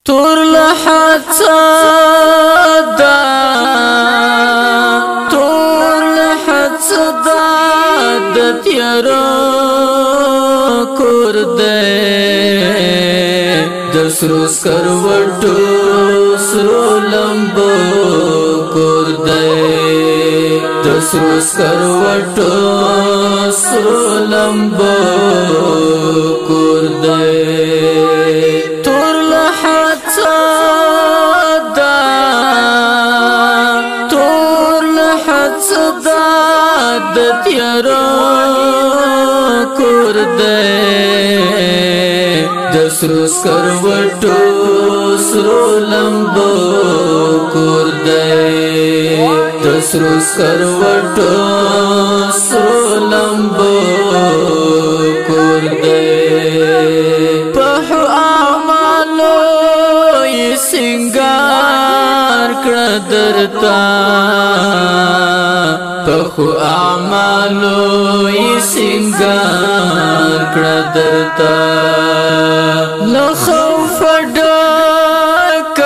تور لحڅ دا، تور لحڅ دا د تیارو کور دی، د سرو سکروټو سرو لمبو کور دی، د سرو سکروټو سرو لمبو کور دی. تور لحڅ دا، تور لحڅ دا د تیارو کور دی، د سرو سکروټو سرو لمبو کور دی، د سرو سکروټو سرو لمبو کور دی. په اعمالو یې سنگار کړه درتا، په خو اعمالو یې سنگار کړه درتا، لخوف ډک،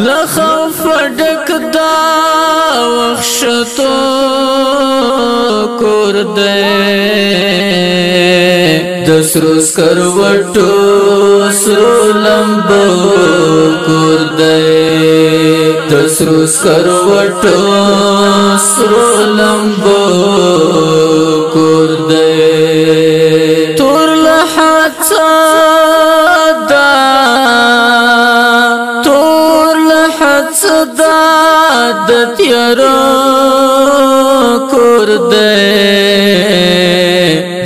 لخوف ډک دا وحشتو کور دی، د سرو سکروټو سرو لمبو کور دی، د سرو سکروټو سرو لمبو کور دی. تور لحڅ دا، تور لحڅ دا د تیارو کور دی،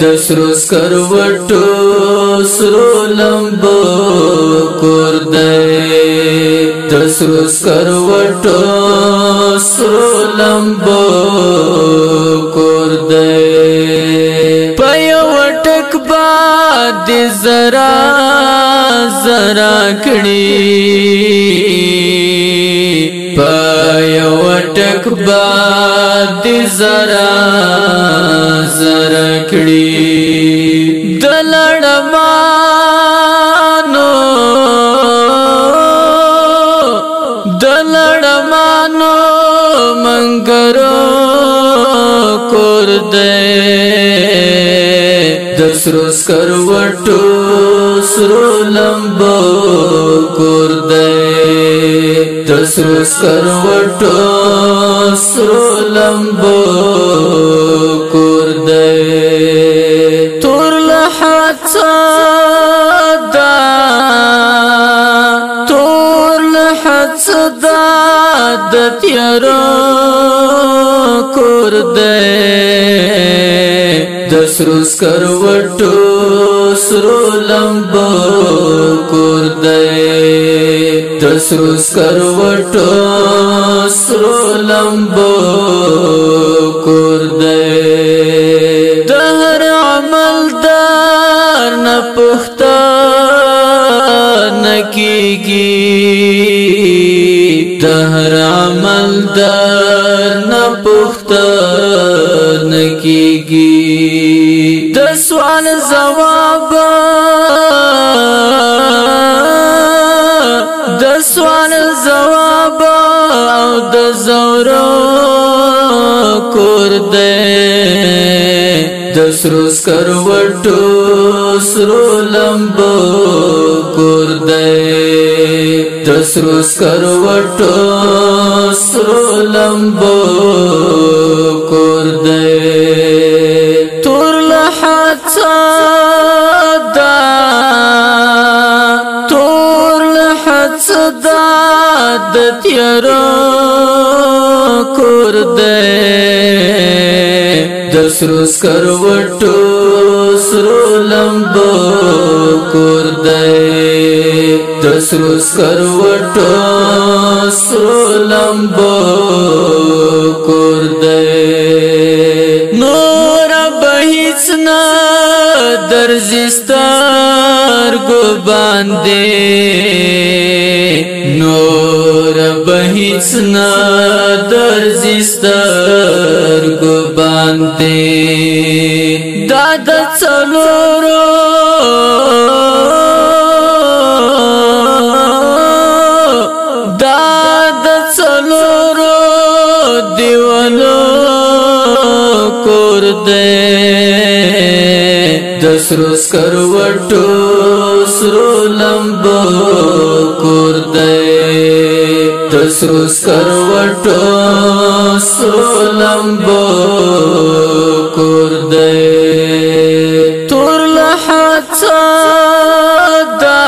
د سرو سکروټو سرو لمبو کور دی، د سرو سکروټو سرو لمبو کور دی. په یو ټک باندې زرا زرا کړي، په یو ټک باندې زرا زرا کړي، د لړمانو، د لړمانو منګرو کور دی، د سرو سکروټو سرو لمبو کور دی، د سرو سکروټو سرو لمبو کور دی. تور لحڅ دا، تور لحڅ دا د تیارو کور دی، د سرو سکروټو سرو لمبو کور دی، د سرو سکروټو سرو لمبو کور دی. د هر عمل دار نه پښتنه کیږي، د هر عمل دار نه پښتنه کیږي، د سوال ځواب، د سوال ځواب او د زورو کور دی، د سرو سکروټو سرو لمبو کور دی، د سرو سکروټو سرو لمبو کور دی. تور لحڅ دا، تور لحڅ دا د تیارو کور دی، د سرو سکروټو سرو لمبو کور دی، د سرو سکروټو سرو لمبو کور دی. نور به هیڅ نه درځي سترګو باندې، نور به هیڅ نه درځي سترګو باندې، دا د څلورو سرو سکروټو سرو لمبو کور دی، د سرو سکروټو سرو لمبو کور دی۔ تور لحڅ دا،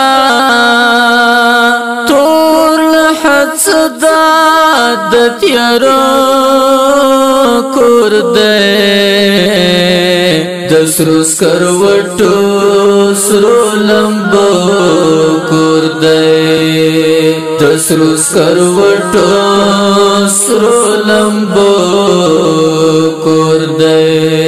تور لحڅ دا د تیارو کور دی، د سرو سکروټو سرو لمبو کور دی، د سرو سکروټو سرو لمبو کور دی۔